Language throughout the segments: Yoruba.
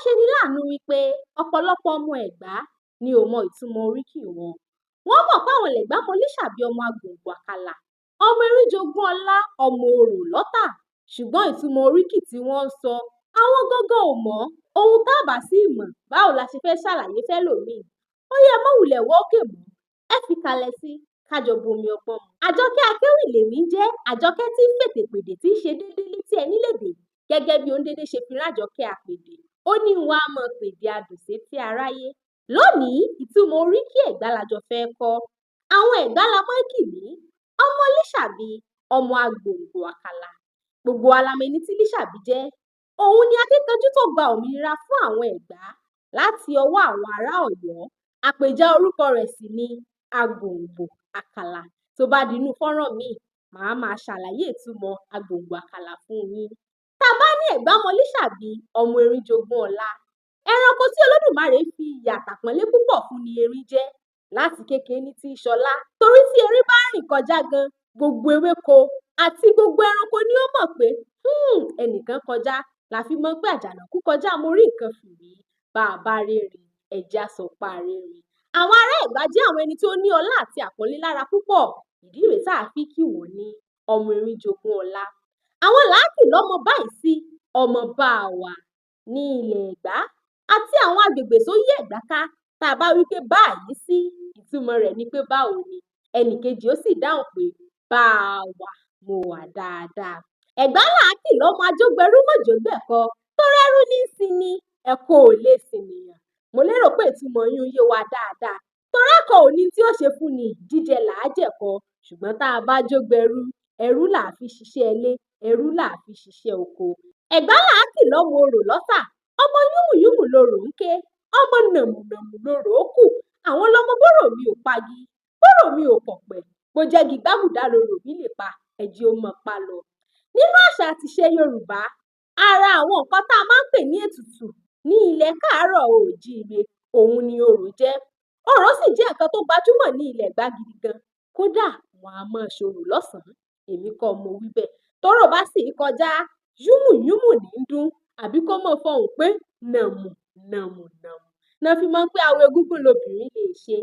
Ṣeni láàánú wípé ọ̀pọ̀lọpọ̀ ọmọ Ẹ̀gbá ni ò mọ ìtumọ̀ oríkì wọn. Wọ́n mọ̀ páwọn lẹ̀gbá mọ Lísàbí ọmọ Agbòǹgbò Àkàlà, ọmọ Erinjogún ọlá, ọmọ Orò lọ́tà. Ṣùgbọ́n ìtumọ̀ oríkì tí wọ́n ń sọ, àwọn gangan ò mọ̀. Ohun tá a bá sì mọ̀, báwo la ṣe fẹ́ ṣàlàyé fẹ́lòmíì? Ó yẹ mọ́ wulẹ̀ wọ́ òkè mọ́, ẹ fi kalẹ̀ sí ká jọ bomi ọgbọ́n mu. Àjọkẹ́ Akéwì lèmi ń jẹ́, Àjọkẹ́ tí ń fètèpèdè tí ń ṣe déédé létí ẹni lédè, gẹ́gẹ́ bí òǹdédé ṣe fi rájọkẹ́ àpèdè. Ó ní wọn á mọ̀ pèdè adùn sétí aráyé. Lónìí, ìtumọ̀ oríkì Ẹ̀gbá la jọ fẹ́ kọ́. Àwọn Ẹ̀gbá la mọ́ kì ní ọmọ Lísàbí, ọmọ Agbòǹgbò Àkàlà. Gbogbo wa la mọ ẹni tí Lísàbí jẹ́. Òun ni akíkanjú tó gba òmìnira fún àwọn Ẹ̀gbá láti ọwọ́ àwọn ará Ọ̀yọ́. Àpèjá orúkọ rẹ̀ sì ni Agbòǹgbò Àkàlà. Tó bá dinú fọ́nrán míì, màá máa ṣàlàyé ìtumọ̀ Agbòǹgbò Àkàlà fún yín. Tá a bá ní Ẹ̀gbá mọ Lísàbí, ọmọ Erinjogún ọlá. Ẹranko tí Olódùmarè fi iyì àtàpọ́nlé púpọ̀ fún ni erin jẹ́. Láti kékeré ní tí í ṣọlá. Torí tí erin bá rìn kọjá gan, gbogbo ewéko àti gbogbo ẹranko ni ó mọ̀ pé ẹnìkan kọjá. La fi mọ̀ pé àjànàkú kọjá mo rí nǹkan fìrí. Bá a bá rérin, ẹ̀jẹ̀ á sọ pa rérin. Àwọn ará Ẹ̀gbá jẹ́ àwọn ẹni tó ní ọlá àti àpọ́nlé lára púpọ̀. Ìdí rèé tá a fi kì wọ́n ní ọmọ Erinjogún ọlá. Àwọn làákì lọ́mọ báyìí sí ọmọ bá a wà ní ilẹ̀ Ẹ̀gbá àti àwọn agbègbè tó yí Ẹ̀gbá ká. Tá a bá wí pé báyìí sí, ìtumọ̀ rẹ̀ ni pé báwo ni. Ẹnì kejì ó sì dáhùn pé bá a wà, mo wà dáadáa. Ẹ̀gbá làákì lọ́mọ ajógbẹrú mọ̀jógbẹ̀kọ, tó rẹ́rú ní í sinmi, ẹ̀kọ ò lè sìnìyàn. Mo lérò pé ìtumọ̀ yín yé wa dáadáa. Torẹ́kọ ò ní tí ó ṣe fún ni, jíjẹ là á jẹ̀kọ. Ṣùgbọ́n tá a bá jógbẹrú, ẹrú là á fi ṣiṣẹ́ ilé, ẹrú là á fi ṣiṣẹ́ oko. Ẹ̀gbá làákì lọ́mọ Orò lọ́tà, ọmọ yúmùyúmù lorò ń ké, ọmọ nàmùnàmù lorò ó kù. Àwọn lọmọ bórò mi ò pagi, bórò mi ò pọ̀pẹ̀, bó jẹ́gi gbágùdá lorò mi lè pa, ẹ̀jẹ̀ ó mọ̀ pa lọ. Nínú àṣà àti ìṣe Yorùbá, ara àwọn nǹkan tá a máa ń pè ní ètùtù ní ilẹ̀ káàárọ̀ oòjíire, òun ni orò jẹ́. Orò sì jẹ́ nǹkan tó gbajúmọ̀ ní ilẹ̀ Ẹ̀gbá gidi gan. Kódà wọn a máa ṣorò lọ́sàn-án, èmi kọ́ mo wí bẹ́ẹ̀. Tórò bá sì ń kọjá, yúmùyúmù ní í dún, àbí kó mọ́ fọhùn pé nàmù nàmù nàmù. Ná fi mọ́ pé awo egúngún lobìnrin lè ṣe.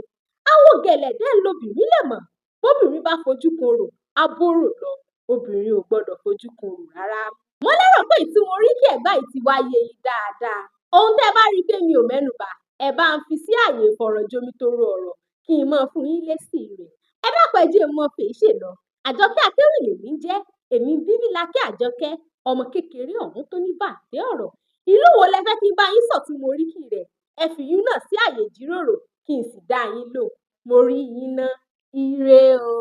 Awo gẹ̀lẹ̀dẹ́ lobìnrin lè mọ̀. Bóbìnrin bá fojú korò, á bórò lọ. Obìnrin ò gbọdọ̀ fojú korò rárá. Mo lérò pé ìtumọ̀ oríkì Ẹ̀gbá yìí ti wá yé yín dáadáa. Ohun tẹ́ ẹ bá rí i pé mi ò mẹ́nubà, ẹ bá ń fi sí àyè ìfọ̀rọ̀jomitoro ọ̀rọ̀ kí n mọ́ fún yín lésì rẹ̀. Ẹ dákun ẹ jẹ́ n mọ́ fèyí ṣe lọ. Àjọkẹ́ Akéwì lèmi ń jẹ́, èmi Bíbílakẹ́ Àjọkẹ́, ọmọ kékeré ọ̀hún tó ní bàǹtẹ́ ọ̀rọ̀. Ìlú wo lẹ fẹ́ kí n bá yín sọ̀túnmọ̀ oríkì rẹ̀? Ẹ fi ìyún náà sí àyè ìjíròrò kí n sì dá yín lóhùn. Mo rí yín ná. Ire o.